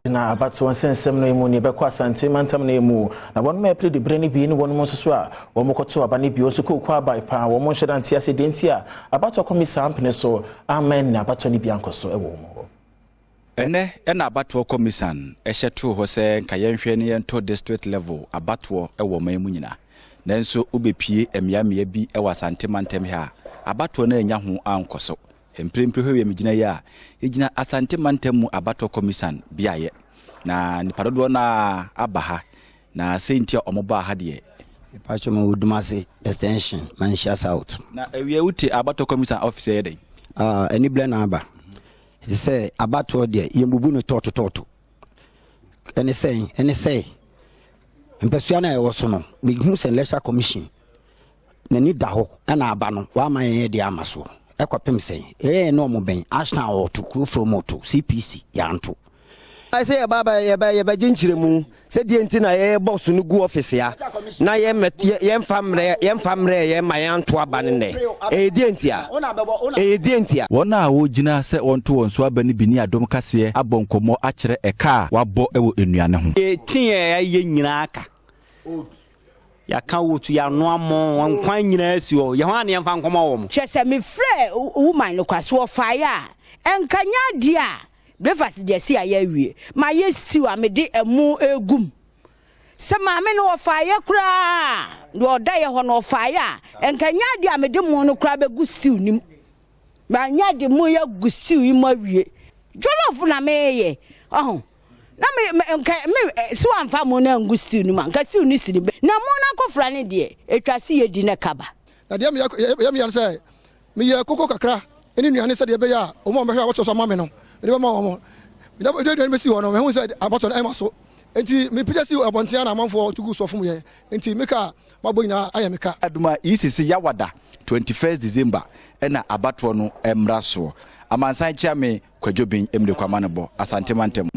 Na abatoɔ nsɛnsɛm no mu ne ɛbɛkɔ Asante mantam no mu, na wɔn a ɛpere de berɛ no bi ne wɔn nso so a wɔn kɔto aba no bi nso kooko aba paa. Wɔn nhyɛ da nte ase deɛ nti a abatoɔ kɔmisa mpene so ama ne abatoɔ no bi ankɔ so wɔ wɔn hɔ. Ɛnɛ ɛna abatoɔ kɔmisan ɛhyɛ too hɔ sɛ nka yɛnhwɛ ne yɛnto district level abatoɔ ɛwɔ ɔman mu nyinaa, nanso wobɛpie mmeammea bi ɛwɔ Asante mantam ha a, abatoɔ no anya ho ankɔ so. Mprempren hɔ yɛ megyina yi a, yɛgyina Asante mantam mu abatoɔ kɔmisan beaeɛ, na nipa dodoɔ no a aba ha na sɛ nti a ɔmo baa ha deɛ. Mepakyɛ, ma Odumase Extension, Manhyia South. Na awia wote abatoɔ kɔmisan office yɛ dɛn? Ani berɛ na aba sɛ abatoɔ deɛ, yɛmbubu no tɔɔtotɔɔto. Ɛne sɛn? Ɛne sɛ mpɛsua no a ɛwɔ so no, mehu sɛ Electoral Commission n'ani da hɔ, ɛna aba no wama yɛn de ama soɔ ɛkɔpem sɛn ɛyɛ ne ɔmo bɛn Ashtown ɔto kuro from ɔto CPC yɛanto. Sɛ yɛba yɛba yɛbɛgye nkyerɛmu sɛ deɛ nti na yɛbɔ so no gu office ya na yɛmfa mmerɛ yɛn ma yɛnto aba no nnɛ. Ɛyɛ deɛ nti a, ɛyɛ deɛ nti a. Wɔn a wɔgyina sɛ wɔnto wɔn so aba no bi ne Adom Kaseɛ abɔ nkɔmmɔ akyerɛ ɛka a wabɔ wɔ nnuane ho. Teɛ yɛ nyinaa ka yɛaka wotu, yɛanoa mɔ nkwan nyinaa si hɔ, yɛ ho a ne yɛmfa nkɔmmɔ wɔ mo. Kyɛ sɛ mefrɛ woman no kwa so wɔfaeɛ a, ɛnka nyɛ adeɛ a breakfast deɛ si a yɛawie ma yɛ stew a mede ɛmo egum sɛ maame no wɔfaeɛ koraa deɛ ɔda yɛ hɔ no, ɔfaeɛ a, ɛnka nyɛ adeɛ a mede mo no koraa bɛgu stew nim. Manya de mo yɛ gu stew yi mu awie, jollof na meyɛ ɔho na me nka me si wamfa mo no angu stew no mu a, nka stew no si ne bɛ na mo no akɔfra ne deɛ etwa si yɛ di ne kaba. Na deɛ meyɛ meyɛ no sɛ meyɛ koko kakra ne nnuane sɛdeɛ ɛbɛyɛ a ɔmo a ɔmbɛhwɛ a wɔkyerɛ so ama me no, mede bɛma wɔn. Mede aduane bɛsi hɔ no, mehu sɛ abatoɔ no ɛma so, nti mepagya si abɔnten a na amanfoɔ tugu so fom yɛ, nti meka mabɔ nyinaa ayɛ meka. Adoma ECC Yawada 21st December ɛna abatoɔ no mmra soɔ. Amansan kyia me Kwadwo Ben Emire Kwama no bɔ Asante mantam.